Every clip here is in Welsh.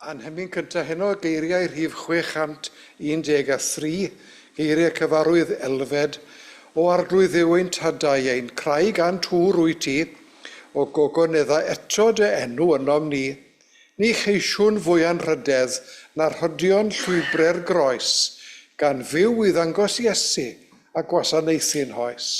A'n hymyn cyntaf heno, geiriau rhif 613, geiriau cyfarwydd Elfed, O Arglwydd Dduw ein tadau, ein craig a'n tŵr wyt ti, o gogoneddau eto dy enw ynom ni. Ni cheisiwn fwy anrhydedd na rhodion llwybre'r groes, gan fyw i ddangos Iesu a gwasanaethu'n hoes.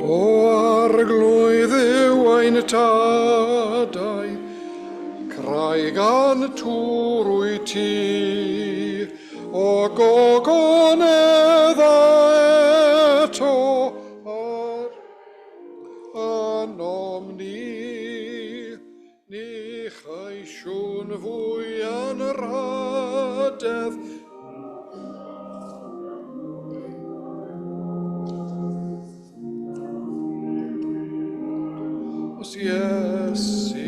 O Arglwydd yw ein tadau, craig a'n tŵr wyt ti, o gogonedd a eto ar ynom ni. Ni cheisiwn fwy anrhydedd. Os Iesu.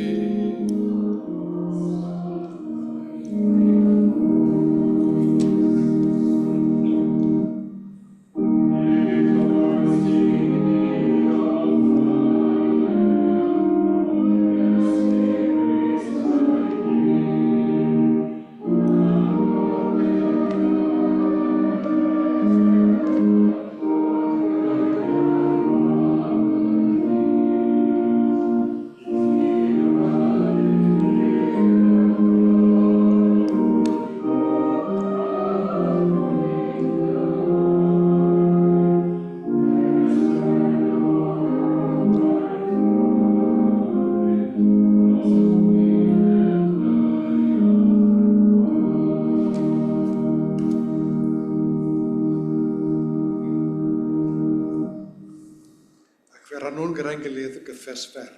Ac fe rannwn gyda'n gilydd gyffes fer.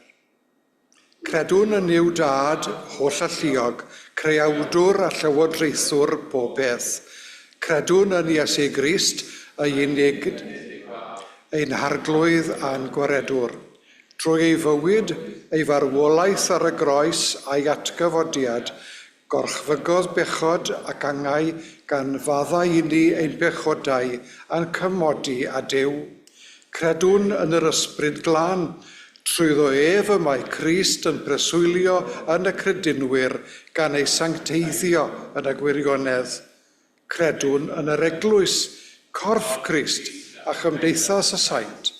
Credwn yn Nuw Dad, Holl-alluog, Creawdwr a Llywodraethwr pob peth. Credwn yn Iesu Grist, ei unig ein Harglwydd a'n Gwaredwr. Drwy ei fywyd, ei farwolaeth ar y groes a'i atgyfodiad, gorchfygodd bechod ac angau gan faddau inni ein pechodau a'n cymodi â Duw. Credwn yn yr Ysbryd Glân. Trwyddo ef y mae Crist yn preswylio yn y credinwyr gan eu sancteiddio yn y gwirionedd. Credwn yn yr Eglwys, corff Crist a chymdeithas y saint,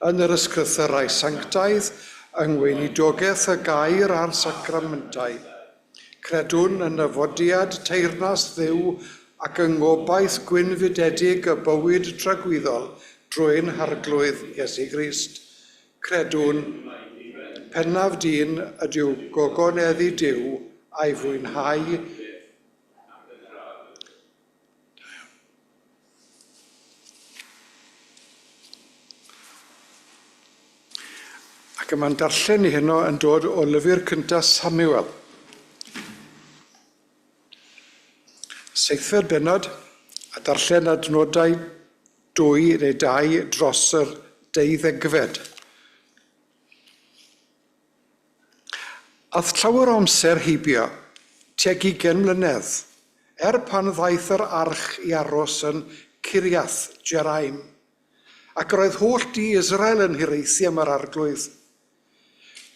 yn yr Ysgrythyrau Sanctaidd, yng ngweinidogaeth y Gair a'r Sacramentau. Credwn yn nyfodiad teyrnas Dduw ac yng ngobaith gwynfydedig y bywyd tragwyddol drwy'n Harglwydd Iesu Grist. Credwn, pennaf dyn ydyw gogoneddu Duw a'i fwynhau. Ac y mae'n darllen i heno yn dod o lyfr cyntaf Samuel. Seithfed bennod, a darllen adnodau dwy neu dau dros yr deuddegfed. Aeth llawer o amser heibio, tuag ugain mlynedd, er pan ddaeth yr arch i aros yn Kiriath Jearim, ac yr oedd holl dŷ Israel yn hiraethu am yr arglwydd.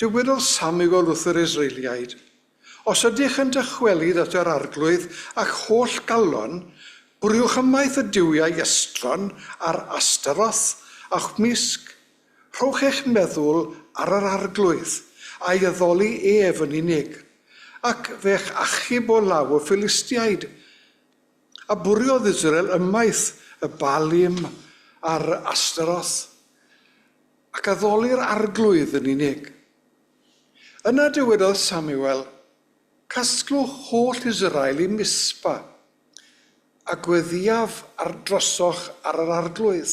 Dywedodd Samuel wrth yr Israeliaid, Os ydych yn dychwelyd at yr arglwydd â'ch holl galon, bwriwch ymaith y duwiau estron a'r Astaroth a'ch mysg, Rhowch eich meddwl ar yr Arglwydd, a'i addoli ef yn unig, ac fe'ch achub o law y Philistiaid. A bwriodd Israel ymaith y Baalim a'r Astaroth, ac addoli'r Arglwydd yn unig. Yna dywedodd Samuel, Casglwch holl Israel i Mispa, a gweddïaf ar drosoch ar yr Arglwydd.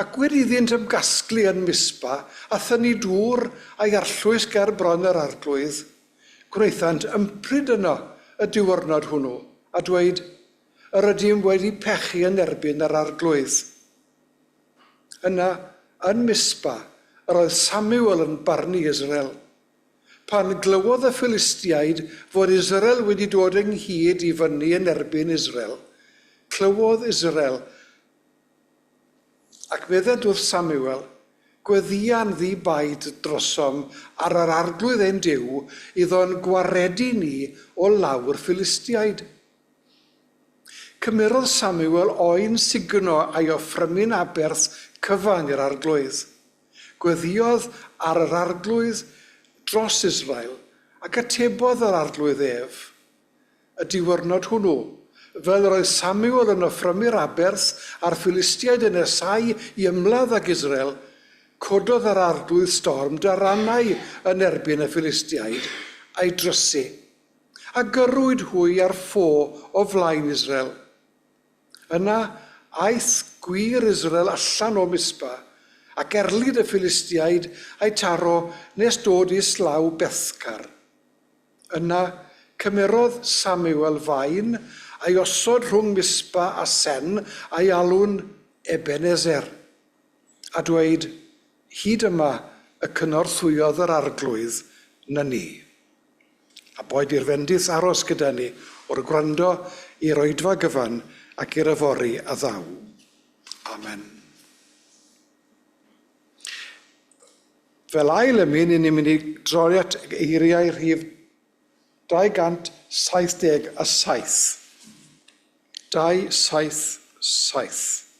Ac wedi iddynt ymgasglu yn Mispa, a thynnu dŵr a'i arllwys ger bron yr Arglwydd, gwnaethant ympryd yno y diwrnod hwnnw, a dweud, Yr ydym wedi pechu yn erbyn yr Arglwydd. Yna, yn Mispa, yr oedd Samuel yn barnu Israel. Pan glywodd y Philistiaid fod Israel wedi dod ynghyd i fyny yn erbyn Israel, clywodd Israel, ac meddent wrth Samuel, Gweddïa'n ddi-baid drosom ar yr Arglwydd ein Duw iddo'n gwaredu ni o law'r Philistiaid. Cymerodd Samuel oen sugno a'i offrymu'n aberth cyfan i'r Arglwydd. Gweddïodd ar yr Arglwydd dros Israel, ac atebodd yr Arglwydd ef. Y diwrnod hwnnw, fel yr oedd Samuel yn offrymu'r aberth a'r Philistiaid yn nesáu i ymladd ag Israel, cododd yr Arglwydd storm daranau yn erbyn y Philistiaid, a'i drysu. A gyrrwyd hwy ar ffo o flaen Israel. Yna aeth gwŷr Israel allan o Mispa, ac erlid y Philistiaid a'u taro nes dod islaw Bethcar. Yna cymerodd Samuel faen, a'i osod rhwng Mispa a Sen, a'i alw'n Ebeneser, a dweud, Hyd yma y cynorthwyodd yr Arglwydd na ni. A boed i'r fendith aros gyda ni o'r gwrando i'r oedfa gyfan ac i'r yfory a ddaw. Amen. Fel ail emyn, ni'n mynd i droi at eiriau rhif 277. 277.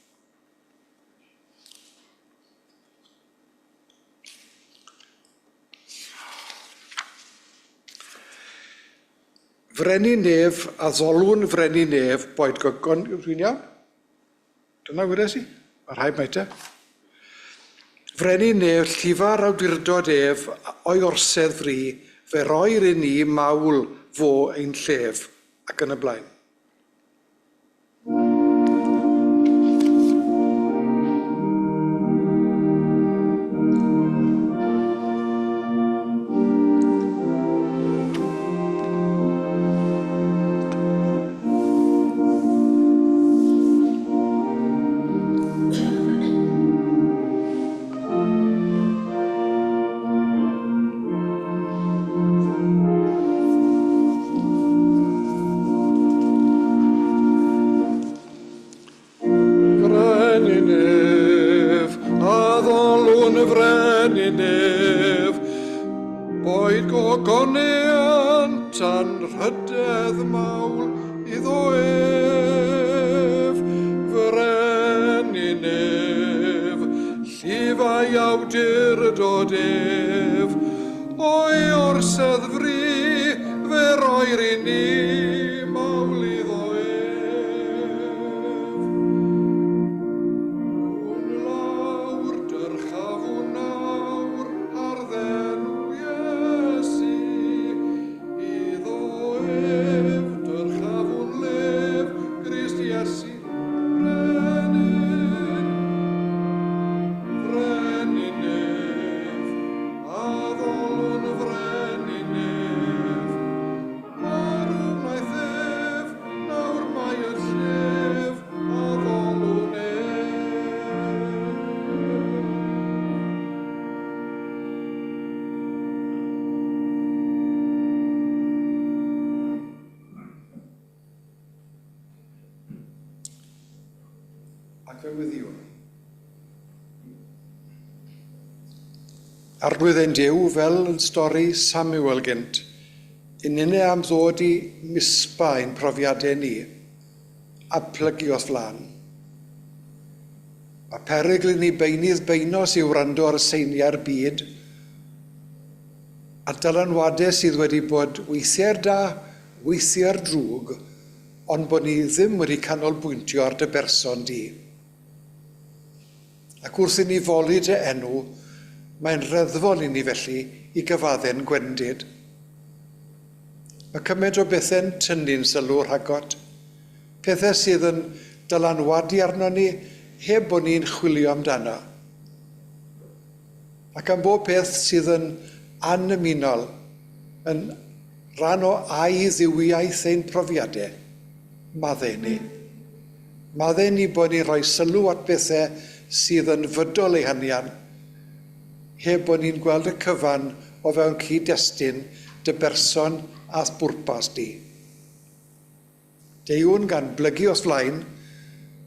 Frenin nef, addolwn frenin nef, boed gogon... Dwi'n iawn? Dyna wedes i? Mae rhaid mai te. Frenin nef, llifa'r awdurdod ef, o'i orsedd fri, fe roir i ni mawl fo ein llef, ac yn y blaen. Frenin ef, addolwn frenin ef, boed gogoniant anrhydedd mawl iddo ef, frenin ef, llifai awdurdod ef, o'i orsedd fri, fe roir i ni mawl iddo ef. Wn lawr, dyrchafwn nawr, harddenw Iesu, iddo ef, dyrchafwn lef, Grist Iesu, Brenin, Frenin ef, addolwn Frenin ef. Marw wnaeth ef, nawr mae y llef, addolwn ef. Ac fe weddïwn. Arglwydd ein Duw, fel yn stori Samuel gynt, yn unne am ddod i Mispa ein profiadau ni, a plygu o'th flaen. Mae perygl i ni beunydd beunos i wrando ar seiniau'r byd, a dylanwadau sydd wedi bod weithiau'r da, weithiau'r drwg, ond bod ni ddim wedi canolbwyntio ar dy berson di. Ac wrth i ni foli dy enw, mae'n reddfol i ni felly i gyfadde'n gwendid. Mae cymaint o bethau'n tynnu'n sylw rhagot, pethau sydd yn dylanwadu arnon ni heb bod ni'n chwilio amdano. Ac am bob peth sydd yn annymunol, yn rhan o a'i dduwiaeth ein profiadau, maddau ni. Maddau ni bod ni'n rhoi sylw at bethau sydd yn fydol eu hanian, heb bod ni'n gweld y cyfan o fewn cyd-destun dy berson a'th bwrpas di. Deuwn gan blygu o'th flaen,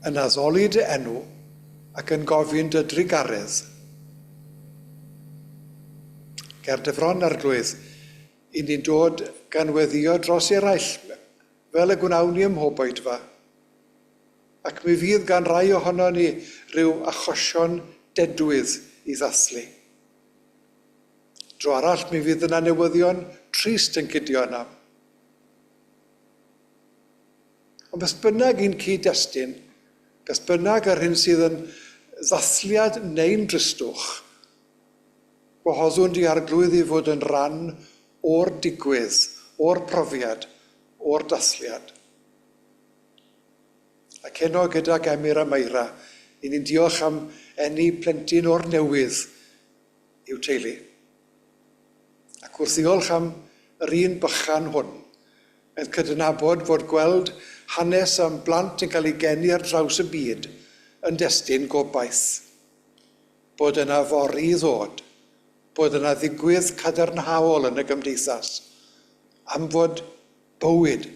yn addoli dy enw, ac yn gofyn dy drugaredd. Ger dy fron, Arglwydd, i ni'n dod gan weddïo dros eraill, fel y gwnawn ni ym mhob oedfa. Ac mi fydd gan rai ohono ni ryw achosion dedwydd i ddathlu. Dro arall mi fydd yna newyddion trist yn cydio yna. Ond beth bynnag i'n cyd-destun, beth bynnag yr hyn sydd yn ddathliad neu'n dristwch, gwahoddwn di Arglwydd i fod yn rhan o'r digwydd, o'r profiad, o'r dathliad. Ac heno gydag Emyr a Myra, i ni'n diolch am eni plentyn o'r newydd i'w teulu. Ac wrth ddiolch am yr un bychan hwn, mae'n cydnabod fod gweld hanes am blant yn cael eu geni ar draws y byd yn destun gobaith. Bod yna fory i ddod, bod yna ddigwydd cadarnhaol yn y gymdeithas, am fod bywyd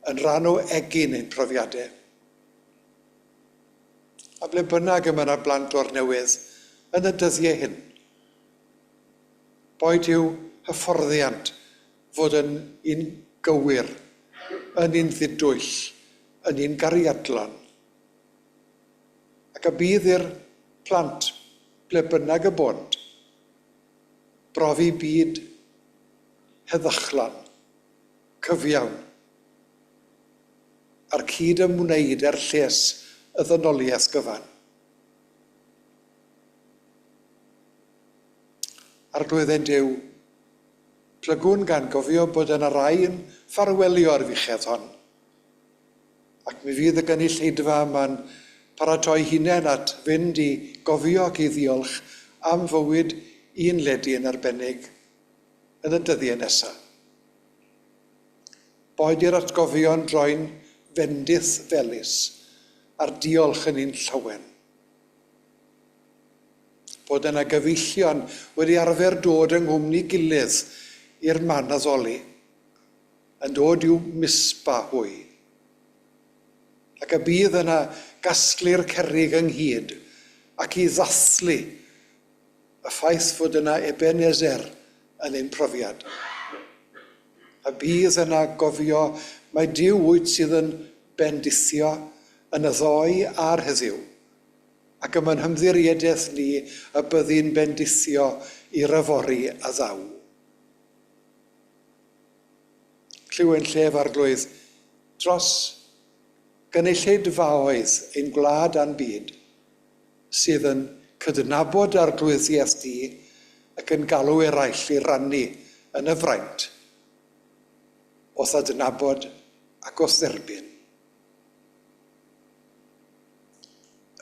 yn rhan o egin ein profiadau. A ble bynnag y mae yna blant o'r newydd yn y dyddiau hyn, boed i'w hyfforddiant fod yn un gywir, yn un ddidwyll, yn un gariadlon. Ac y bydd i'r plant, ble bynnag y bônt, brofi byd heddychlon, cyfiawn, a'r cyd-ymwneud er lles y ddynoliaeth gyfan. Arglwydd ein Duw, plygwn gan gofio bod yna rai yn ffarwelio â'r fuchedd hon, ac mi fydd y gynulleidfa yma'n paratoi hunain at fynd i gofio ac i ddiolch am fywyd un ledi yn arbennig yn y dyddiau nesaf. Boed i'r atgofion droi'n fendith felys, a'r diolch yn un llawen. Bod yna gyfeillion wedi arfer dod yng nghwmni gilydd i'r man addoli, yn dod i'w Mispa hwy. Ac y bydd yna gasglu'r cerrig ynghyd ac i ddathlu y ffaith fod yna Ebenezer yn ein profiad. A bydd yna gofio mai Duw wyt sydd yn bendithio yn y ddoe a'r heddiw, ac ym ymddiriedaeth ni y byddi'n bendithio i'r yfory a ddaw. Clyw ein llef, Arglwydd, dros gynulleidfaoedd ein gwlad a'n byd, sydd yn cydnabod arglwyddiaeth di ac yn galw eraill i rannu yn y fraint o'th adnabod ac o'th dderbyn.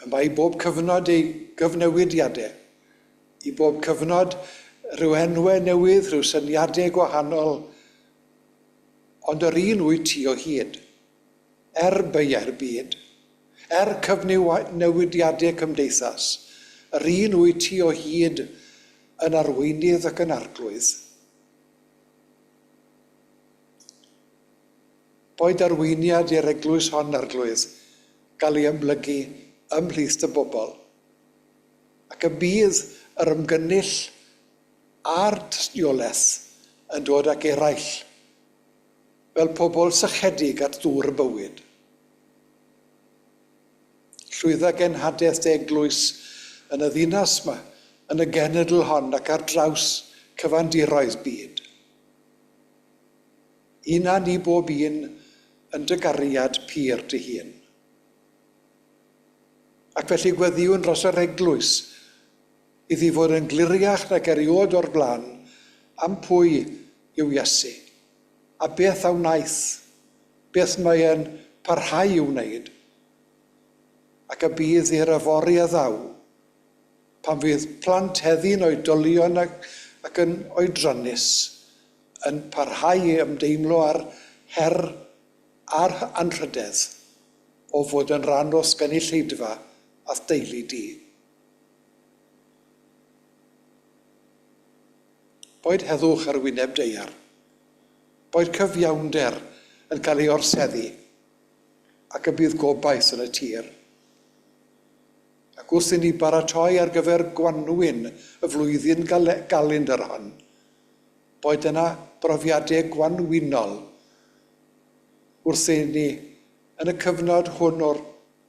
Y mae i bob cyfnod ei gyfnewidiadau, i bob cyfnod rhyw enwau newydd, rhyw syniadau gwahanol, ond yr un wyt ti o hyd. Er beiau'r byd, er cyfnewidiadau cymdeithas, yr un wyt ti o hyd yn arweinydd ac yn arglwydd. Boed arweiniad i'r eglwys hon, Arglwydd, gael ei amlygu ymhlith dy bobl, ac y bydd yr ymgynnull a'r tystiolaeth yn dod ag eraill fel pobl sychedig at ddŵr bywyd. Llwydda genhadaeth dy eglwys yn y ddinas 'ma, yn y genedl hon ac ar draws cyfandiroedd byd. Un a ni bob un yn dy gariad pur dy hun. Ac felly gweddïwn dros yr eglwys, iddi fod yn gliriach nag erioed o'r blaen am pwy yw Iesu, a beth a wnaeth, beth mae e'n parhau i'w wneud, ac y bydd i'r yfory a ddaw, pan fydd plant heddi'n oedolion ac, ac yn oedrannus, yn parhau i ymdeimlo â'r her a'r anrhydedd. o fod yn rhan o'th gynulleidfa a'th deulu di. Boed heddwch ar wyneb daear. Boed cyfiawnder yn cael ei orseddu, ac y bydd gobaith yn y tir. Ac wrth i ni baratoi ar gyfer gwanwyn y flwyddyn galendr hon, boed yna brofiadau gwanwynol wrth i ni, yn y cyfnod hwn o'r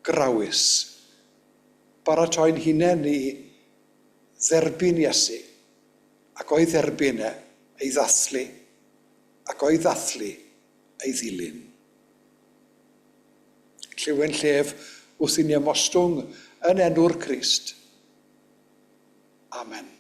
grawys, baratoi'n hunain i dderbyn Iesu, ac o'i dderbyn e, ei ddathlu, ac o'i ddathlu, ei ddilyn. Lleuwen llef wrth i ni ymostwng yn enw'r Crist. Amen.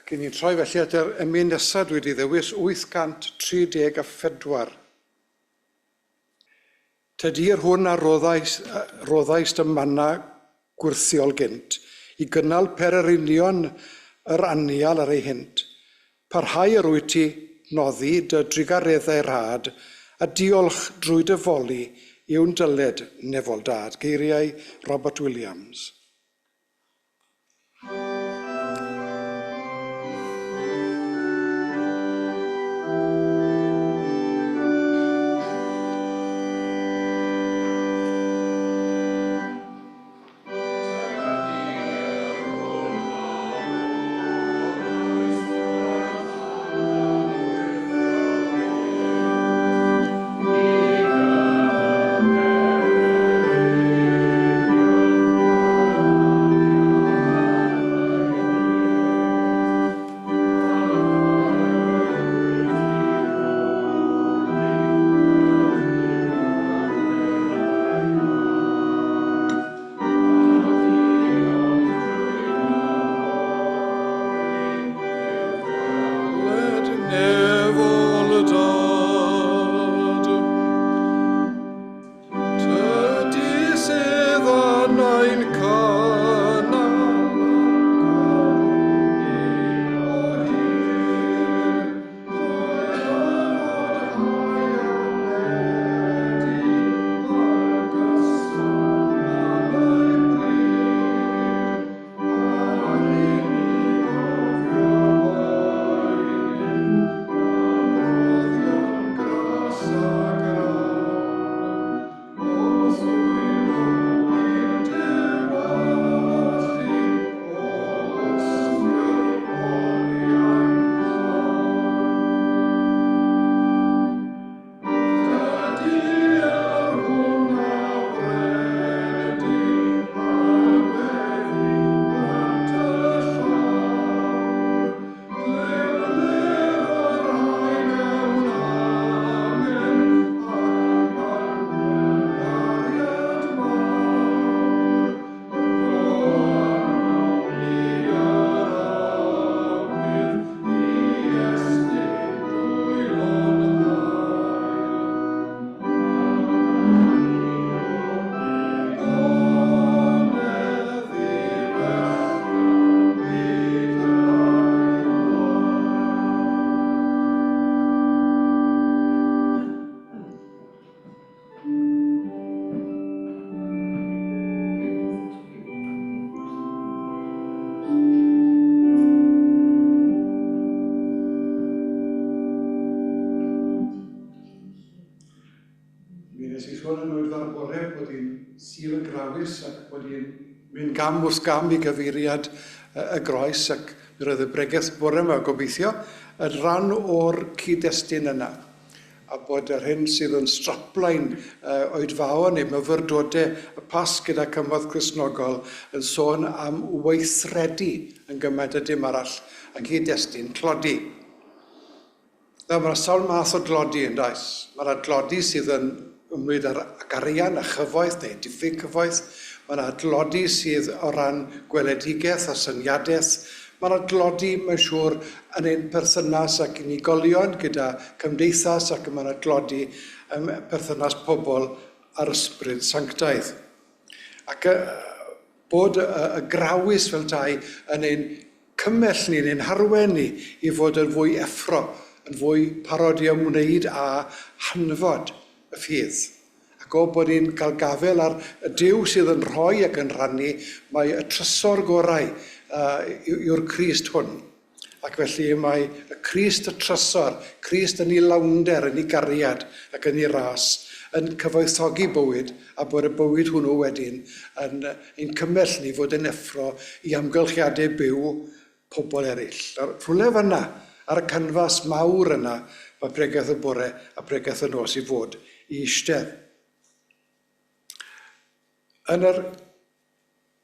Ac i ni'n troi felly at yr emyn nesaf dwi wedi ddewis, 834. Tydi'r hwn a roddais, roddaist y manna gwyrthiol gynt, i gynnal pererinion yr anial ar ei hynt. Parhau yr wyt ti noddi dy drugareddau rhad, a diolch drwy dy foli yw'n dyled, nefol dad. Geiriau Robert Williams. mynd gam wrth gam i gyfeiriad y groes ac mi roedd y bregeth bore yma, gobeithio, yn rhan o'r cyd-destun yna. A bod yr hyn sydd yn strapline oedfaon neu myfyrdodau y Pasg gyda Cymorth Cristnogol yn sôn am weithredu yn gymaint â dim arall yng nghyd-destun tlodi. Nawr, mae yna sawl math o dlodi, yn does? Mae yna dlodi sydd yn ymwneud â'r ag arian a chyfoeth neu diffyg cyfoeth. Mae yna dlodi sydd o ran gweledigaeth a syniadaeth. Mae yna dlodi, mae'n siŵr, yn ein perthynas ac unigolion gyda cymdeithas ac mae yna dlodi ym perthynas pobl â'r ysbryd sanctaidd. Ac bod y, y grawys fel tai yn ein cymell ni, yn ein harwen ni i fod yn fwy effro, yn fwy parod i ymwneud â hanfod y ffydd. Ac o bod ni'n cael gafael ar y Duw sydd yn rhoi ac yn rhannu, mae y trysor gorau yw'r Crist hwn. Ac felly mae y Crist y trysor, Crist yn ei lawnder, yn ei gariad ac yn ei ras, yn cyfoethogi bywyd, a bod y bywyd hwnnw wedyn yn ein cymell ni fod yn effro i amgylchiadau byw pobl eraill. Nawr, rhywle fanna, ar y canfas mawr yna, mae pregeth y bore a pregeth y nos i fod i eistedd. Yn yr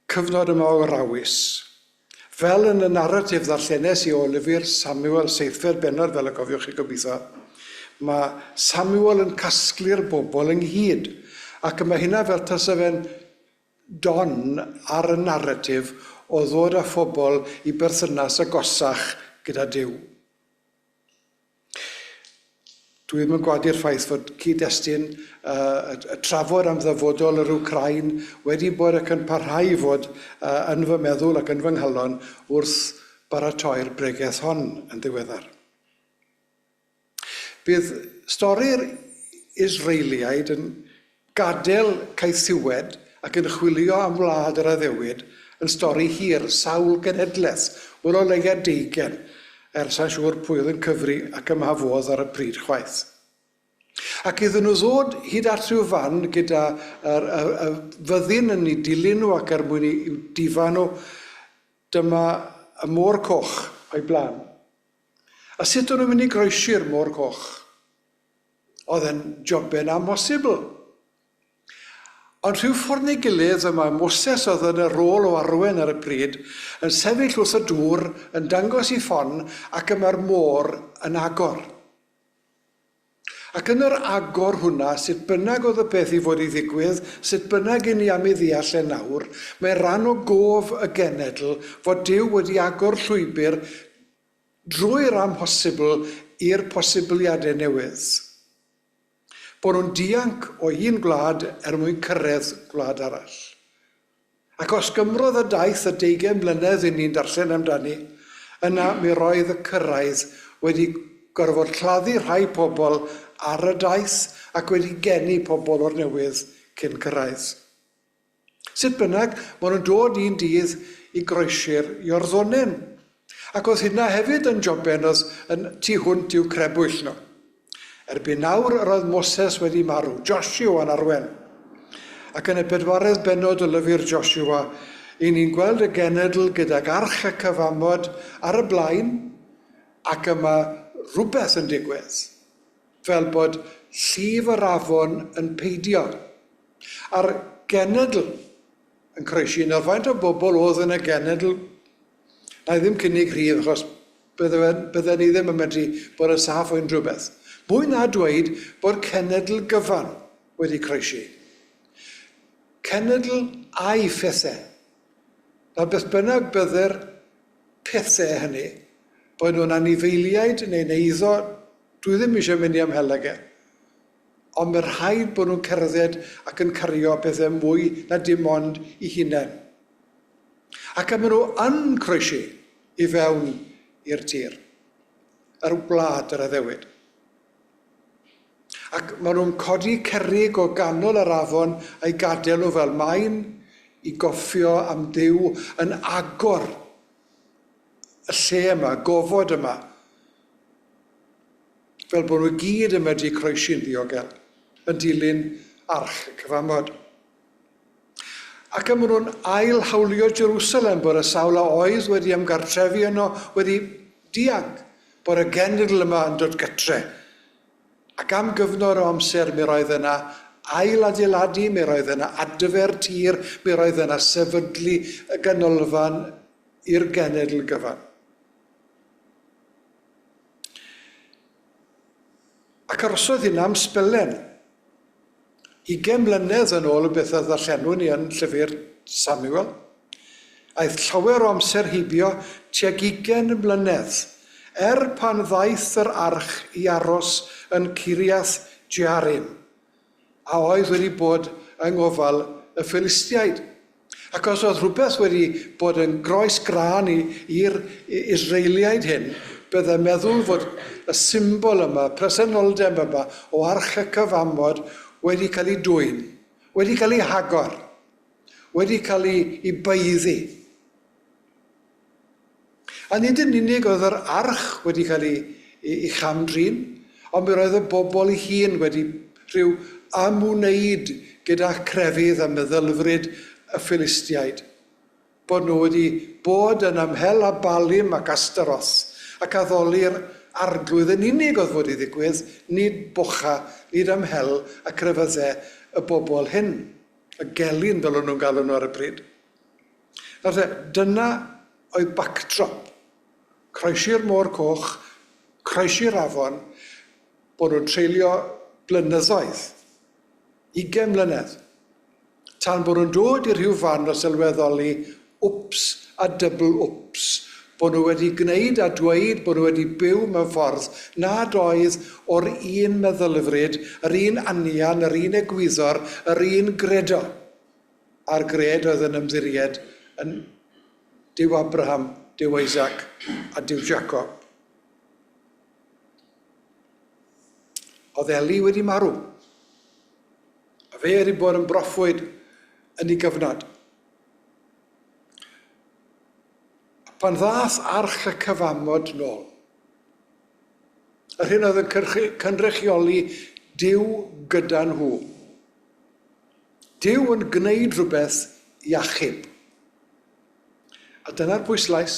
cyfnod yma o rawys, fel yn y naratif ddarllenes i o lyfr Samuel, seithfed bennod, fel y cofiwch chi gobeithio, mae Samuel yn casglu'r bobl ynghyd, ac mae hynna fel tasa fe'n don ar y naratif o ddod â phobl i berthynas agosach gyda Duw. Dwi ddim yn gwadu'r ffaith fod cyd-destun y trafod am ddyfodol yr Wcráin wedi bod ac yn parhau i fod yn fy meddwl ac yn fy nghalon wrth baratoi'r bregeth hon yn ddiweddar. Bydd stori'r Israeliaid yn gadael caethiwed ac yn chwilio am wlad yr addewid yn stori hir, sawl genhedlaeth, wel o leia deugain, er sai'n siŵr pwy oedd yn cyfri ac ym mha fodd ar y pryd chwaith. Ac iddyn nhw ddod hyd at rhyw fan gyda yr, y, y fyddin yn eu dilyn nhw ac er mwyn i'w difa nhw, dyma y Môr Coch o'i blaen. A sut o'n nhw'n mynd i groesi'r Môr Coch? Oedd e'n joben amhosibl. Ond rhyw ffordd neu gilydd, y mae Moses oedd yn y rôl o arwen ar y pryd, yn sefyll wrth y dŵr, yn dangos i ffon, ac y mae'r môr yn agor. Ac yn yr agor hwnna, sut bynnag oedd y peth i fod i ddigwydd, sut bynnag i ni am ei ddeall e nawr, mae'n rhan o gof y genedl fod Duw wedi agor llwybr drwy'r amhosibl i'r posibiliadau newydd. Bod nhw'n dianc o un gwlad er mwyn cyrraedd gwlad arall. Ac os gymrodd y daith y deugain mlynedd i ni'n darllen amdani, yna mi roedd y cyrraedd wedi gorfod claddu rhai pobl ar y daith ac wedi geni pobl o'r newydd cyn cyrraedd. Sut bynnag, maen nhw'n dod un dydd i groesi'r Iorddonen. Ac oedd hynna hefyd yn joben oedd yn tu hwnt i'w crebwyll nhw. Erbyn nawr yr oedd Moses wedi marw, Joshua yn arwen. Ac yn y bedwaredd bennod o lyfr Joshua, i ni'n gweld y genedl gydag arch y cyfamod ar y blaen, ac yma rhywbeth yn digwydd, fel bod llif yr afon yn peidio. A'r genedl yn croesi. Nawr, faint o bobl oedd yn y genedl? Na i ddim cynnig rhif, achos bydden ni ddim yn medru bod yn saff o unrhyw beth. Mwy na dweud bod cenedl gyfan wedi croesi. Cenedl a'i phethau. Nawr, beth bynnag bydde'r pethau hynny, bod nhw'n anifeiliaid neu'n eiddo, dwi ddim eisiau mynd i ymhel ag e. Ond mae rhaid bod nhw'n cerdded ac yn cario pethau mwy na dim ond i hunain. Ac maen nhw yn croesi i fewn i'r tir, yr wlad yr addewid. Ac maen nhw'n codi cerrig o ganol yr afon a'i gadael nhw fel maen i gofio am Dduw yn agor y lle yma, gofod yma, fel bod nhw i gyd yn medru croesi'n ddiogel, yn dilyn arch y cyfamod. Ac y maen nhw'n ail hawlio Jerusalem, bod y sawl a oedd wedi ymgartrefu yno wedi dianc, bod y genedl yma yn dod gytre. Ac am gyfnod o amser mi roedd yna ail-adeiladu, mi roedd yna adfer tir, mi roedd yna sefydlu y ganolfan i'r genedl gyfan. Ac arhosodd hynna am sbelen. Ugain mlynedd yn ôl y beth a ddarllenwn ni yn llyfr Samuel. Aeth llawer o amser heibio, tuag ugain mlynedd, er pan ddaeth yr arch i aros yn Kiriath Jearim, a oedd wedi bod yng ngofal y Philistiaid. Ac os oedd rhywbeth wedi bod yn groes grân i'r Israeliaid hyn, byddai meddwl fod y symbol yma, presenoldeb yma o Arch y Cyfamod wedi cael ei dwyn, wedi cael ei hagor, wedi cael ei, ei baeddu. A nid yn unig oedd yr arch wedi cael ei, ei, ei cham-drin, ond mi roedd y bobl ei hun wedi rhyw ymwneud gyda crefydd a meddylfryd y Philistiaid, bod nhw wedi bod yn ymhel â Baalim ac Astaroth, ac addoli'r arglwydd yn unig oedd fod i ddigwydd, nid bocha, nid ymhel â crefyddau y bobl hyn, y gelyn fel o'n nhw'n galw nhw ar y pryd. Nawr te, dyna oedd backdrop. Croesi'r Môr Coch, croesi'r afon, bod nhw'n treulio blynyddoedd, ugain mlynedd, tan bod nhw'n dod i rhyw fan o sylweddoli, wps a dybl wps, bod nhw wedi gwneud a dweud bod nhw wedi byw mewn ffordd nad oedd o'r un meddylfryd, yr un anian, yr un egwyddor, yr un gredo. a'r gred oedd yn ymddiried yn Duw Abraham, Duw Isaac a Duw Jacob. Oedd Eli wedi marw. A fe wedi bod yn broffwyd yn ei gyfnod. A pan ddath arch y cyfamod nôl, yr hyn oedd yn cynrychioli Duw gyda nhw, Duw yn gwneud rhywbeth i achub. A dyna'r pwyslais.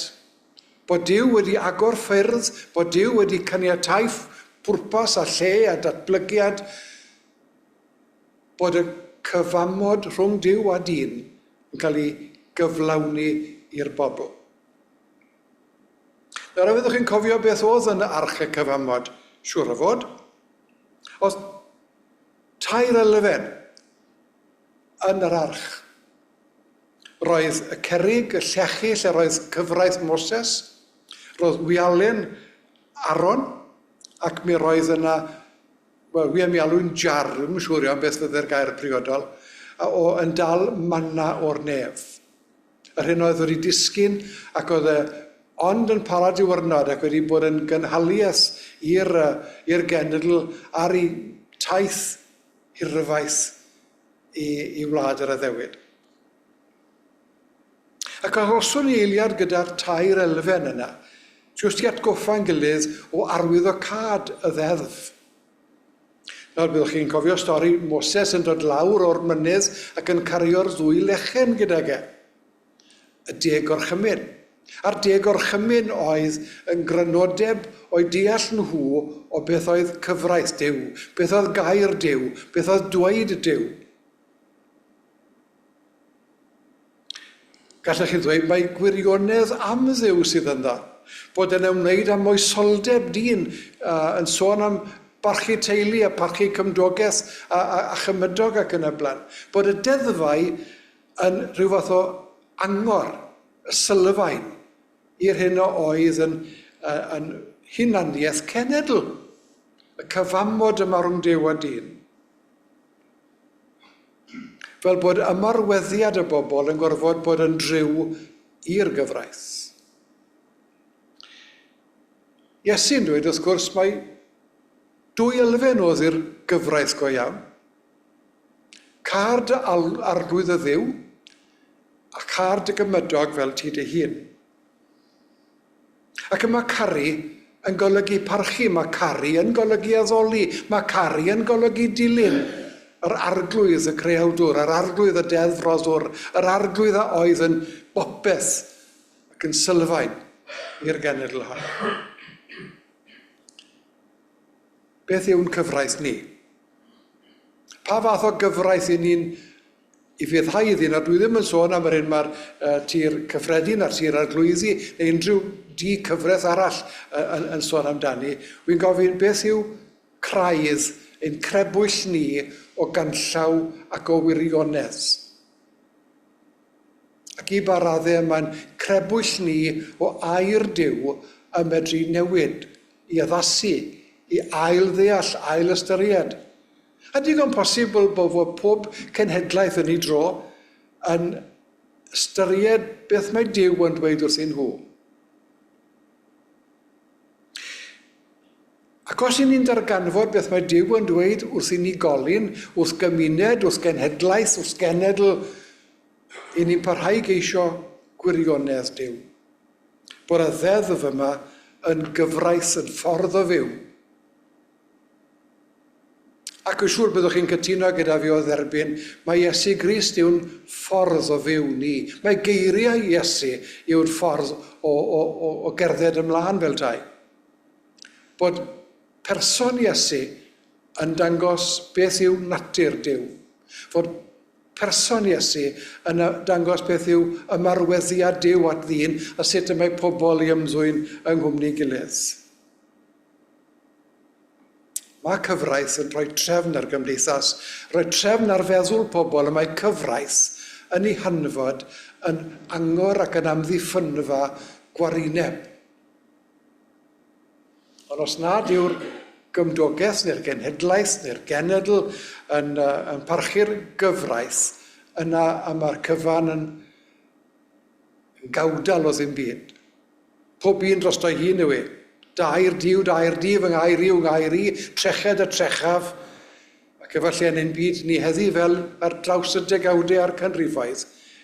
Bod Duw wedi agor ffyrdd, bod Duw wedi caniatáu pwrpas a lle a datblygiad, bod y cyfamod rhwng Duw a dyn yn cael ei gyflawni i'r bobl. Nawr, a fyddwch chi'n cofio beth oedd yn arch y cyfamod? Siŵr o fod. Oedd Tair elfen yn yr arch. Roedd y cerrig, y llechi lle roedd cyfraith Moses, roedd wialen Aaron, ac mi roedd yna, wel, wi am ei alw'n jar, ddim yn siŵr iawn beth fydde'r gair priodol, a o yn dal manna o'r nef. Yr hyn oedd wedi disgyn ac oedd e ond yn para diwrnod ac wedi bod yn gynhaliaeth i'r i'r genedl ar ei taith hirfaith i, i wlad yr addewid. Ac arhoswn i eiliad gyda'r tair elfen yna, jyst i atgoffa'n gilydd o arwyddocâd y ddeddf. Nawr, byddwch chi'n cofio stori Moses yn dod lawr o'r mynydd ac yn cario'r ddwy lechen gydag e. Y deg gorchymyn. A'r deg gorchymyn oedd yn grynodeb o'u deall nhw o beth oedd cyfraith Duw, beth oedd gair Duw, beth oedd dweud Duw. Gallech chi ddweud mai gwirionedd am Dduw sydd ynddo, bod e'n ymwneud â moesoldeb dyn, uh, yn sôn am barchu teulu a parchu cymdogaeth a, a, a chymydog ac yn y blaen. Bod y deddfau yn rhyw fath o angor, y sylfaen, i'r hyn o oedd yn, uh, yn hunaniaeth cenedl, y cyfamod yma rhwng Duw a dyn. Fel bod ymarweddiad y bobl yn gorfod bod yn driw i'r gyfraith. Iesu'n dweud wrth gwrs mai dwy elfen oedd i'r gyfraith go iawn. Car dy arglwydd y ddiw a char dy gymydog fel ti dy hun. Ac y mae caru yn golygu parchu, mae caru yn golygu addoli, mae caru yn golygu dilyn. Yr Arglwydd y Creawdwr, yr Arglwydd y Deddf-roddwr, yr Arglwydd a oedd yn bopeth ac yn sylfaen i'r genedl hon. Beth yw'n cyfraith ni? Pa fath o gyfraith i ni'n i fyddhau iddi? Nawr, dwi ddim yn sôn am yr hyn mae'r uh, tir cyffredin a'r tir arglwyddi neu unrhyw di cyfraith arall uh, yn, yn sôn amdani. Wy'n gofyn beth yw craidd ein crebwyll ni o ganllaw ac o wirionedd. Ac i ba raddau mae'n crebwyll ni o air Duw yn medru newid, i addasu, i ail-ddeall, ail-ystyried. A digon posibl bod fod pob cenhedlaeth yn ei dro yn ystyried beth mae Duw yn dweud wrthyn nhw. Ac os y'n ni'n darganfod beth mae Duw yn dweud wrth unigolyn, wrth gymuned, wrth genhedlaeth, wrth genedl, y'n ni'n parhau i geisio gwirionedd Duw. Bod y ddeddf yma yn gyfraith, yn ffordd o fyw. Ac yn siŵr byddwch chi'n cytuno gyda fi o dderbyn mae Iesu Grist yw'n ffordd o fyw ni. Mae geiriau Iesu yw'r ffordd o, o, o, o gerdded ymlaen fel tai. Bod person Iesu yn dangos beth yw natur Duw. Fod person Iesu yn dangos beth yw ymarweddiad Duw at ddyn a sut y mae pobl i ymddwyn yng nghwmni gilydd. Mae cyfraith yn rhoi trefn ar gymdeithas, rhoi trefn ar feddwl pobl y mae cyfraith yn ei hanfod yn angor ac yn amddiffynfa gwarineb. Ond os nad yw'r gymdogaeth neu'r genhedlaeth neu'r genedl yn, uh, yn parchu'r gyfraith, yna y mae'r cyfan yn, yn gawdal o ddim byd. Pob un drosto'i hun yw e. Da i'r Duw, da i'r di, fy ngair i yw ngair i, treched y trechaf. Ac efallai yn ein byd ni heddi fel ar draws y degawdau a'r canrifoedd,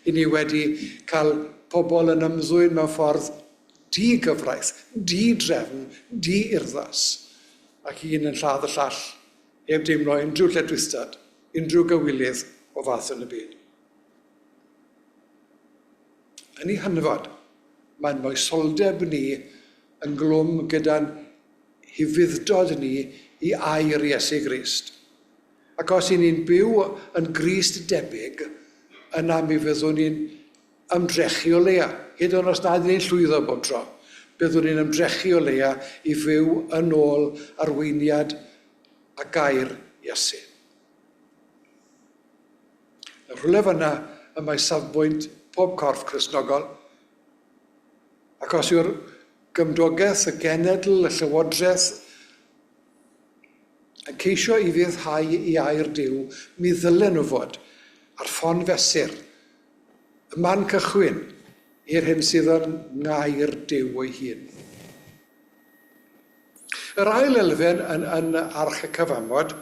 i ni wedi cael pobl yn ymddwyn mewn ffordd di-gyfraith, di-drefn, di-urddas, ac un yn lladd y llall heb deimlo unrhyw lledwistad, unrhyw gywilydd o fath yn y byd. Yn ei hanfod, mae'n moesoldeb ni ynghlwm gyda'n hufudd-dod ni i air Iesu Grist. Ac os y'n ni'n byw yn Grist debyg, yna mi fyddwn ni'n ymdrechu o leia, hyd yn oed os nad y'n ni'n llwyddo bob tro, byddwn ni'n ymdrechu o leia i fyw yn ôl arweiniad a gair Iesu. Yn rhywle fanna y mae safbwynt pob corff Cristnogol, ac os yw'r gymdogaeth, y genedl, y llywodraeth yn ceisio i fuddhau i air Duw, mi ddylen nhw fod ar ffon fesur, y man cychwyn i'r hyn sydd yn ngair Duw ei hun. Yr ail elfen yn, yn Arch y Cyfamod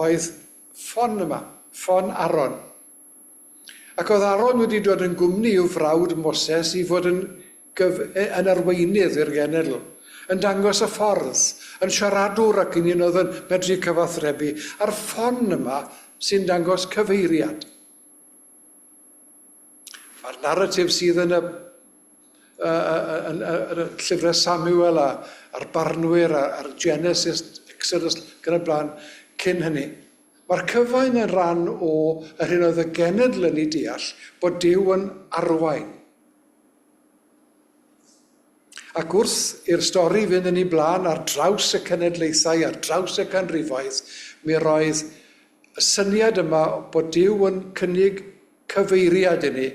oedd ffon yma, ffon Aaron. Ac oedd Aaron wedi dod yn gwmni i'w frawd Moses i fod yn, gyf, yn arweinydd i'r genedl, yn dangos y ffordd, yn siaradwr ac yn un oedd yn medru cyfathrebu, a'r ffon yma sy'n dangos cyfeiriad. Mae'r naratif sydd yn y, yn, yn, y llyfrau Samuel a, a'r barnwyr a'r Genesis, Exodus, gyda blaen, cyn hynny. Mae'r cyfain yn rhan o yr hyn oedd y genedl yn ei deall bod Duw yn arwain. Ac wrth i'r stori fynd yn ei blaen ar draws y cenedlaethau, ar draws y canrifoedd, mi roedd y syniad yma bod Duw yn cynnig cyfeiriad i ni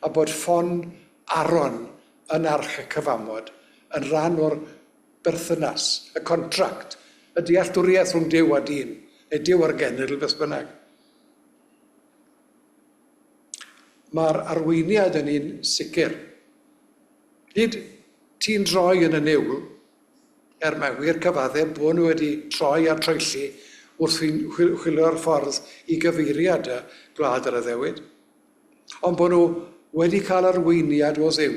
a bod ffon Aaron yn Arch y Cyfamod yn rhan o'r berthynas, y contract, y dealltwriaeth rhwng Duw a dyn, neu Duw a'r genedl, beth bynnag. Mae'r arweiniad yn un sicr. Nid ti'n droi yn y niwl, er mae'n wir cyfaddef bod nhw wedi troi a troelli wrth chwilio'r ffordd i gyfeiriad y gwlad yr addewid, ond bod nhw wedi cael arweiniad o Dduw.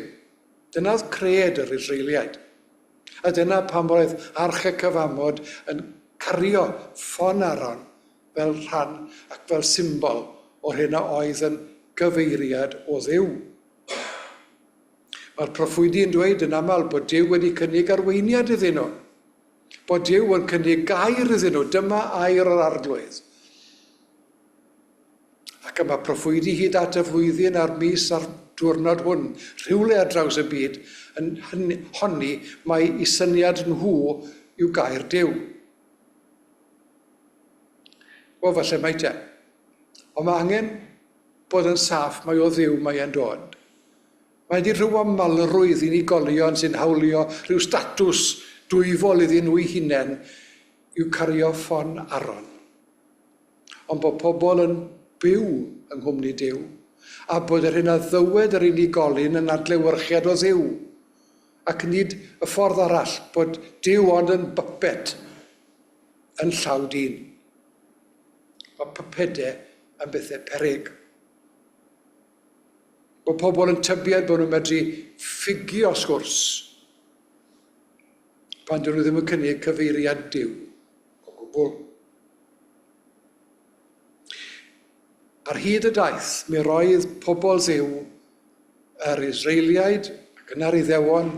Dyna oedd cred yr Israeliaid. A dyna pam roedd Arch y Cyfamod yn cario ffon Aaron. fel rhan ac fel symbol o'r hyn a oedd yn gyfeiriad o Dduw. Mae'r proffwydi yn dweud yn aml bod Duw wedi cynnig arweiniad iddyn nhw, bod Duw yn cynnig gair iddyn nhw, dyma air yr Arglwydd. Ac y mae proffwydi hyd at y flwyddyn a'r mis a'r diwrnod hwn, rhywle ar draws y byd, yn honni mai i syniad nhw yw gair Duw. Wel, falle mai te. Ond mae angen bod yn saff mai o Dduw mae e'n dod. Mae di rhyw amalrwydd unigolion sy'n hawlio rhyw statws dwyfol iddyn nhw'u hunain yw cario ffon Aron. Ond bod pobl yn byw yng nghwmni Duw, a bod yr hyn a ddywed yr unigolyn yn adlewyrchiad o Dduw, ac nid y ffordd arall, bod Duw ond yn bypet yn llaw dyn. Mae pypedau yn bethau peryg. Bod pobl yn tybied bod nhw'n medru ffugio sgwrs pan dyn nhw ddim yn cynnig cyfeiriad Duw o gwbl. Ar hyd y daith, mi roedd pobl Dduw, yr Israeliaid ac yna'r Iddewon,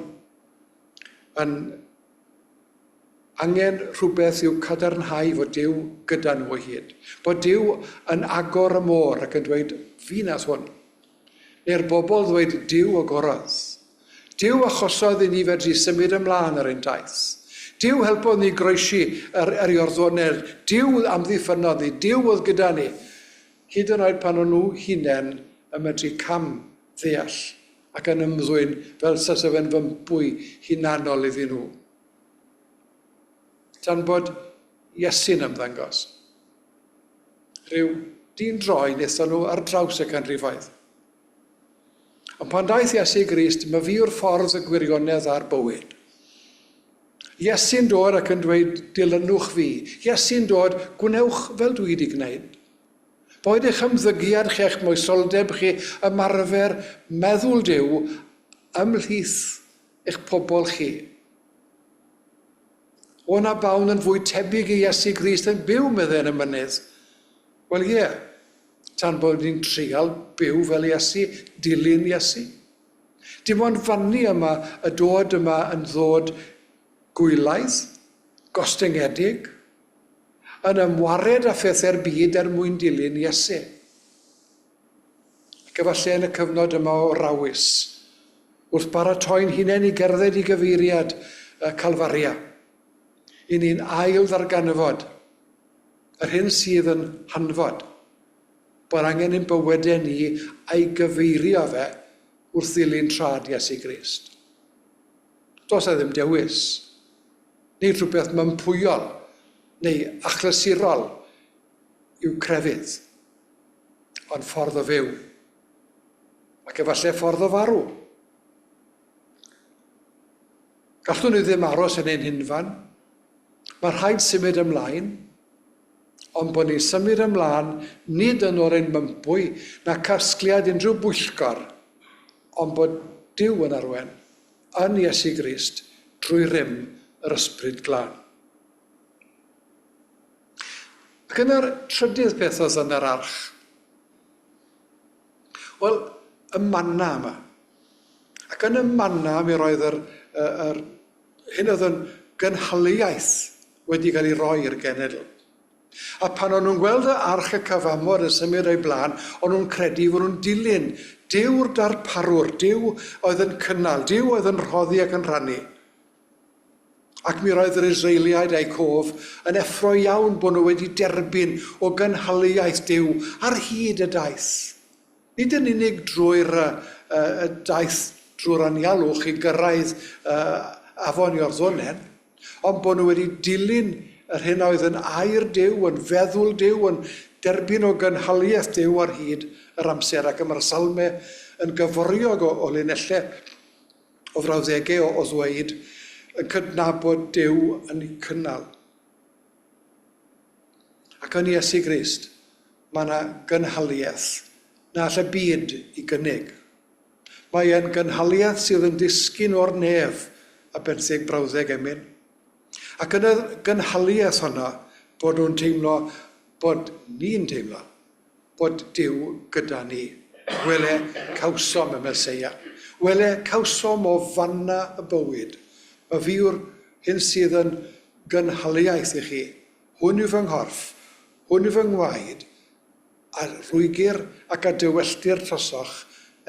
yn angen rhywbeth i'w cadarnhau fod Duw gyda nhw o hyd. Bod Duw yn agor y môr ac yn dweud, fi nath hwn. Neu'r bobl ddweud, Duw agorodd. Duw achosodd i ni fedru symud ymlaen ar ein taith. Duw helpodd ni groesi yr, yr Iorddonen. Duw amddiffynnodd ni. Duw oedd gyda ni. Hyd yn oed pan o'n nhw hunain yn medru cam ddeall ac yn ymddwyn fel sase fe'n fympwy hunanol iddyn nhw. Tan bod Iesu'n ymddangos. Rhyw dyn droi wnaethon nhw ar draws y canrifoedd. Ond pan daeth Iesu Grist, my fi yw'r ffordd, y gwirionedd a'r bywyd. Iesu'n dod ac yn dweud, dilynwch fi. Iesu'n dod, gwnewch fel dwi wedi gwneud. Boed eich ymddygiad chi a'ch moesoldeb chi ymarfer meddwl Duw ymhlith eich pobl chi. O na bawn yn fwy tebyg i Iesu Grist yn byw, meddai yn y mynydd. Wel ie, tan bod ni'n treial byw fel Iesu, dilyn Iesu. Dim ond fannu yma y dod yma yn ddod gwylaidd, gostyngedig, yn ymwared â phethau'r byd er mwyn dilyn Iesu. Ac efallai yn y cyfnod yma o rawys, wrth baratoi'n hunain i gerdded i gyfeiriad y Calfaria, i ni'n ail ddarganfod yr hyn sydd yn hanfod, bod angen i'n bywydau ni a'i gyfeirio fe wrth ddilyn trad Iesu Grist. Does 'na ddim dewis. Nid rhywbeth mympwyol neu achlysurol yw crefydd, ond ffordd o fyw, ac efallai ffordd o farw. Gallwn ni ddim aros yn ein hunfan. Mae rhaid symud ymlaen, ond bod ni'n symud ymlaen nid yn ôl ein mympwy na casgliad unrhyw bwyllgor, ond bod Duw yn arwain. Yn Iesu Grist drwy rym yr Ysbryd Glân. Ac yna'r trydydd peth oedd yn yr arch. Wel, y manna yma. Ac yn y manna mi roedd yr, yr, yr hyn oedd yn gynhaliaeth wedi cael ei roi i'r genedl. A pan o'n nhw'n gweld y arch y cyfamod yn symud o'i blaen, o'n nhw'n credu fod nhw'n dilyn Duw'r darparwr, Duw oedd yn cynnal, Duw oedd yn rhoddi ac yn rhannu. Ac mi roedd yr Israeliaid a'u cof yn effro iawn bod nhw wedi derbyn o gynhaliaeth Duw ar hyd y daith. Nid yn unig drwy'r y daith drwy'r anialwch i gyrraedd afon Iorddonen, ond bod nhw wedi dilyn yr hyn a oedd yn air Duw, yn feddwl Duw, yn derbyn o gynhaliaeth Duw ar hyd yr amser. Ac y mae'r salmau yn gyforiog o, o linellau, o frawddegau o, o ddweud, yn cydnabod Duw yn eu cynnal. Ac yn Iesu Grist, mae yna gynhaliaeth na all y byd i gynnig. Mae e'n gynhaliaeth sydd yn disgyn o'r nef a benthyg brawddeg emyn. Ac yn y gynhaliaeth honno, bod nhw'n teimlo Bod ni'n teimlo bod Duw gyda ni. Wele, cawsom y Meseia. Wele, cawsom o fanna y bywyd. Y fi yw'r hyn sydd yn gynhaliaeth i chi. Hwn yw fy nghorff, hwn yw fy ngwaed, a rwygir ac a dywelltir trosoch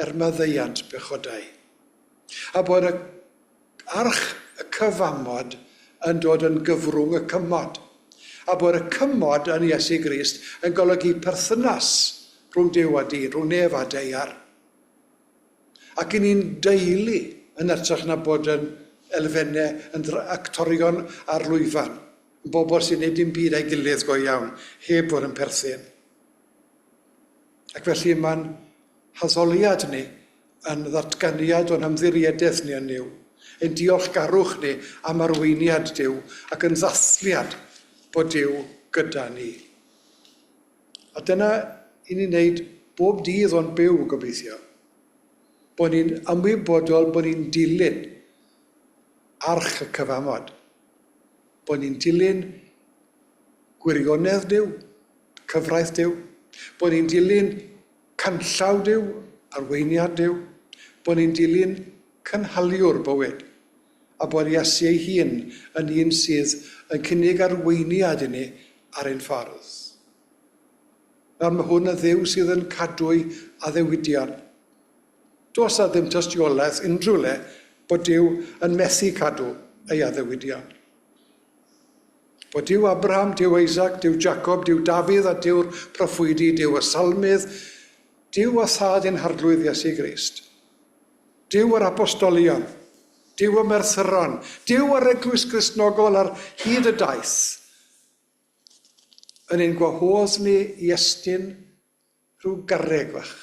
er maddeuant pechodau. A bod y arch y cyfamod yn dod yn gyfrwng y cymod, a bod y cymod yn Iesu Grist yn golygu perthynas rhwng Duw a dyn, rhwng nef a daear. Ac i ni'n deulu yn hytrach na bod yn elfennau, yn actorion ar lwyfan, yn bobl sy'n neud dim byd a'i gilydd go iawn, heb fod yn perthyn. Ac felly mae'n haddoliad ni yn ddatganiad o'n hymddiriedaeth ni yn Nuw, ein diolchgarwch ni am arweiniad Duw ac yn ddathliad bod Duw gyda ni. A dyna i ni'n wneud bob dydd o'n byw, gobeithio. Bod ni'n ymwybodol bod ni'n dilyn arch y cyfamod. Bod ni'n dilyn gwirionedd Duw, cyfraith Duw. Bod ni'n dilyn canllaw Duw, arweiniad Duw. Bod ni'n dilyn cynhaliwr bywyd. A bod Iesu ei hun yn un sydd yn cynnig arweiniad i ni ar ein ffordd. Nawr mae hwn yn Dduw sydd yn cadw'i addewidion. Does 'na ddim tystiolaeth unrhyw le bod Duw yn methu cadw ei addewidion. Bod Duw Abraham, Duw Isaac, Duw Jacob, Duw Dafydd a Duw'r proffwydi, Duw y Salmydd, Duw a Thad ein Harglwydd Iesu Grist, Duw yr Apostolion, Duw y Merthyron, Duw yr Eglwys Gristnogol ar hyd y daith, yn ein gwahodd ni i estyn rhyw garreg fach,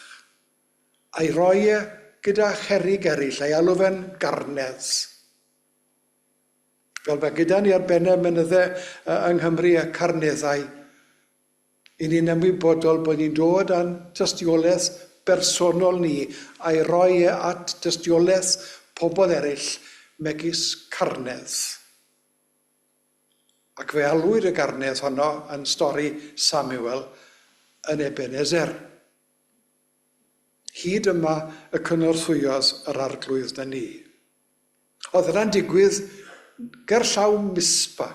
a'i roi e gyda cherrig eraill, a'i alw fe'n garnedd. Fel mae gyda ni ar bennau mynydde yng Nghymru y carneddau, i ni'n ymwybodol bod ni'n dod â'n tystiolaeth bersonol ni a'i roi e at dystiolaeth pobl eraill megis carnedd. Ac fe alwyd y garnedd honno yn stori Samuel yn Ebenezer. Hyd yma y cynorthwyodd yr Arglwydd na ni. Oedd hynna'n digwydd gerllaw Mispa.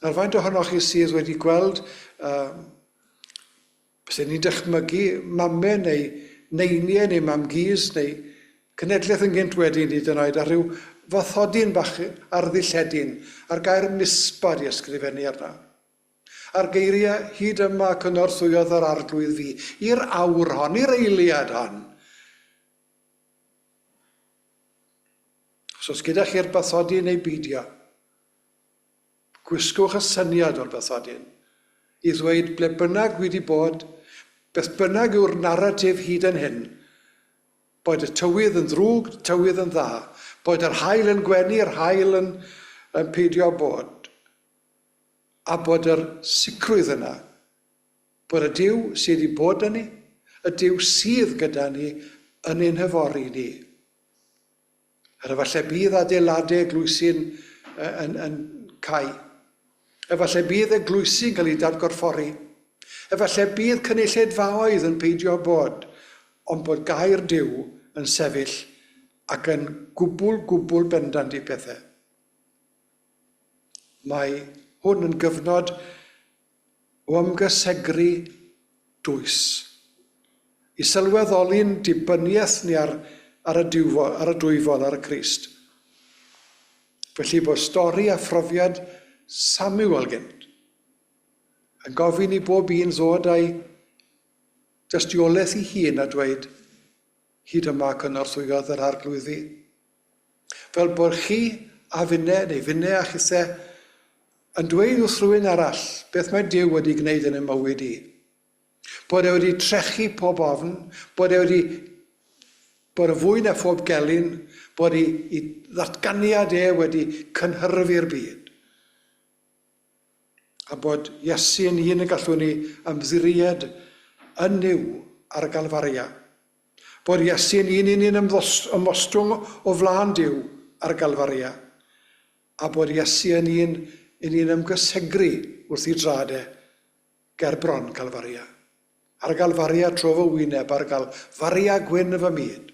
Nawr faint ohonoch chi sydd wedi gweld uh, Bysen ni'n dychmygu mame neu neinie neu mam-gus neu cenedlaeth yn gynt wedyn hyd yn oed a rhyw fathodyn bach ar ddilledyn a'r gair Mispa 'di ysgrifennu arno. A'r geiriau hyd yma cynorthwyodd yr Arglwydd fi i'r awr hon, i'r eiliad hon. Os oes gyda chi'r bathodyn neu beidio, Gwisgwch y syniad o'r bathodyn i ddweud ble bynnag wi 'di bod, beth bynnag yw'r naratif hyd yn hyn, boed y tywydd yn ddrwg, tywydd yn dda, boed yr haul yn gwenu, yr haul yn, yn peidio bod, a bod yr sicrwydd yna, bod y Duw sydd wedi bod 'da ni, y Duw sydd gyda ni yn ein hyfori ni. Er efallai bydd adeiladau eglwysi'n yn, yn cau. Efallai bydd eglwysi'n cael eu dadgorffori. Efallai bydd cynulleidfaoedd yn peidio bod, ond bod gair Duw yn sefyll ac yn gwbl, gwbl bendant i pethau. Mae hwn yn gyfnod o ymgysegru dwys, i sylweddoli'n dibyniaeth ni ar, ar, y diwfo, ar y dwyfol, ar y Crist. Felly bod stori a phrofiad Samuel gynt yn gofyn i bob un ddod â'i dystiolaeth ei hun a dweud, hyd yma cynorthwyodd yr Arglwydd fi. Fel bod chi a finne, neu finne a chithe, yn dweud wrth rhywun arall beth mae Duw wedi gwneud yn 'y mywyd i. Bod e wedi trechu pob ofn, bod e wedi bod yn fwy na phob gelyn, bod i, i ddatganiad e wedi cynhyrfu'r byd. A bod Iesu yn un y gallwn ni ymddiried yn Nuw ar y Galfaria. Bod Iesu yn un i ni'n ymostwng o flaen Duw ar y Galfaria. A bod Iesu yn un i ni'n ymgysegru wrth i drad e. ger bron Calfaria. Ar Galfaria tro fy wyneb, ar Galfaria gwyn fy myd.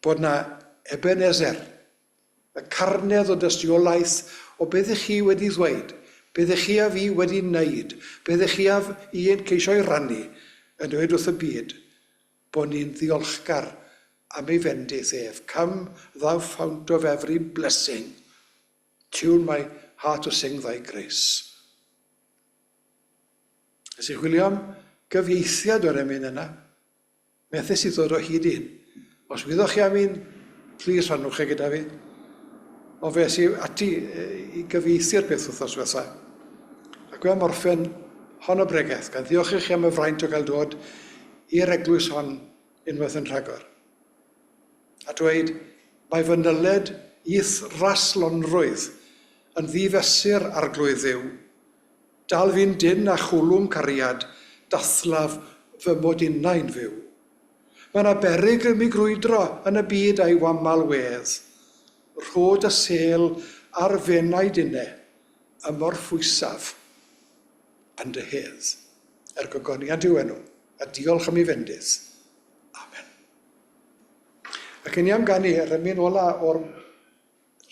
Bod 'na Ebenezer, y carnedd o dystiolaeth o beth ych chi wedi ddweud, beth ych chi a fi wedi wneud, beth ych chi a fi yn ceisio'i rannu, yn dweud wrth y byd bod ni'n ddiolchgar am ei fendith ef. Come thou fount of every blessing, tune my heart to sing thy grace. Nes i chwilio am gyfieithiad o'r emyn yna. Methes i ddod o hyd i un. Os wyddoch chi am un, plîs rhannwch e gyda fi. Ond fe es i ati i gyfieithu'r peth wythnos diwetha. Ac fe am orffen hon o bregeth, gan ddiolch i chi am y fraint o gael dod i'r eglwys hon unwaith yn rhagor. A dweud, mae fy nyled i'th raslonrwydd yn ddifesur Arglwydd Dduw. Dal fi'n dynn a chwlwm cariad, dathlaf fy mod innau'n fyw. Mae 'na beryg i mi grwydro yn y byd a'i wamal wedd. Rho dy sêl ar f'enaid inne, ymorffwysaf yn dy hedd. Er gogoniant i'w enw, a diolch am ei fendith. Amen. Ac yn i am ganu yr emyn ola o'r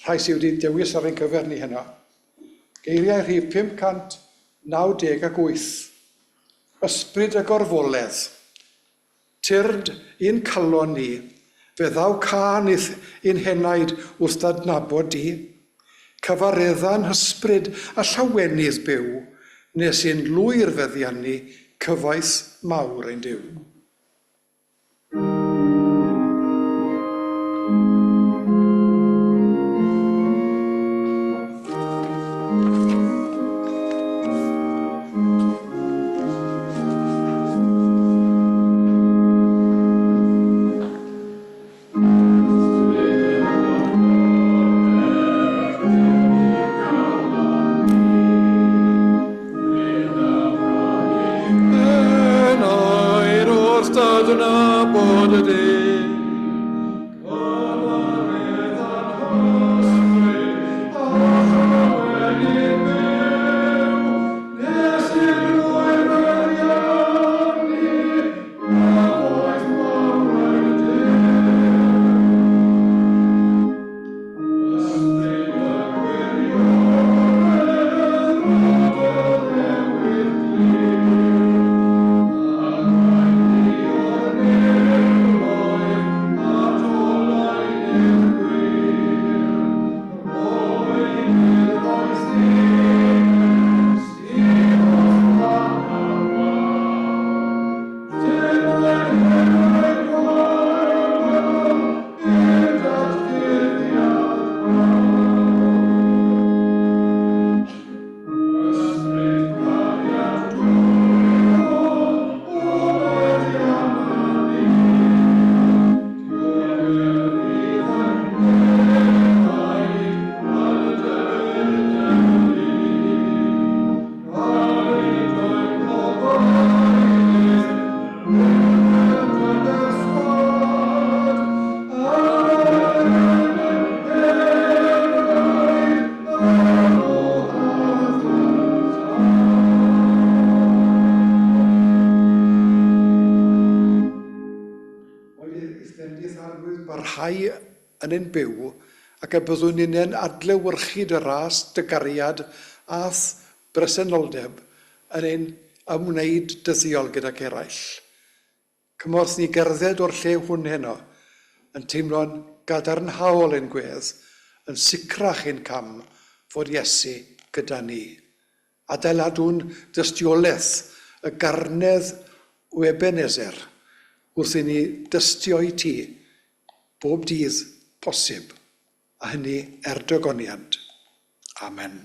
rhai sydd wedi dewis ar ein cyfer ni heno. Geiriau rhif 598. Ysbryd y gorfoledd. Tyrd i'n calon ni, fe ddaw cân i'th i'n henaid wrth d'adnabod di. Cyfaredda'n hysbryd a llawenydd byw, nes i'n lwyr feddiannu cyfoeth mawr ein Duw. Adnabod di. Cyfaredd a'n hysbryd a llawenydd byw, nes i'r lwyr feddiannu cyfoeth mawr ein Duw. Ysbryd y gwirionedd, rhoddodd newydd glir, Arwain ni o'r niwloedd at oleuni'r gwir. Rhoi dirfoes ddynes i holl wahanol Barhau yn ein byw ac y byddwn ninnau'n adlewyrchu dy ras, dy gariad a'th bresenoldeb yn ein ymwneud dyddiol gydag eraill. Cymorth ni gerdded o'r lle hwn heno, yn teimlo'n gadarnhaol ein gwedd, yn sicrach ein cam fod Iesu gyda ni. Adeiladwn dystiolaeth y garnedd o Ebenezer wrth i ni dystio i ti bob dydd posib, a hynny er dogoniant. Amen.